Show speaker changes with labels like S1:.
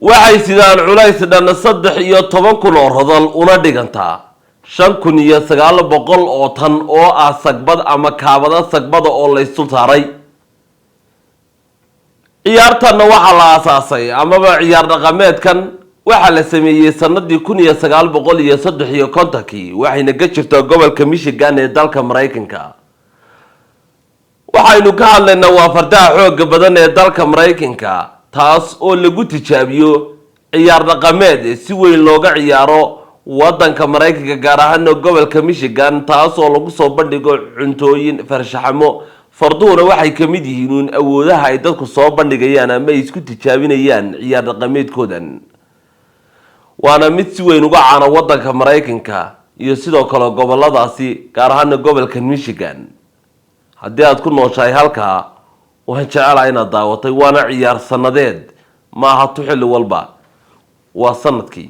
S1: Waxay sidaan culays dhan 13,000 oo rodol, una dhigantaa 5900 oo tan oo ah sagbad ama kaabada sagbada oo laysdul saaray. Ciyaartanna waxaa la aasaasay, amaba ciyaar dhaqameedkan waxaa la sameeyey sanadii 1953-kii, waxayna ka jirtaa gobolka Michigan ee dalka Maraykanka. Waxaynu ka hadlaynaa waa fardaha xooga badan ee dalka Maraykanka, taas oo lagu tijaabiyo ciyaar dhaqameed si weyn looga ciyaaro wadanka Maraykanka, gaar ahaana gobolka Michigan, taas oo lagu soo bandhigo cuntooyin, farshaxamo. Farduhuna waxay ka mid yihiin uun awoodaha ay dadku soo bandhigayaan ama ay isku tijaabinayaan ciyaar dhaqameedkoodan, waana mid si weyn uga caana wadanka Maraykanka iyo sidoo kale goboladaasi, gaar ahaana gobolka Michigan. Haddii aad ku nooshahay halkaa, waan jecelahay inaad daawatay. Waana ciyaar sanadeed, maaha tu xilli walba, waa sanadkii.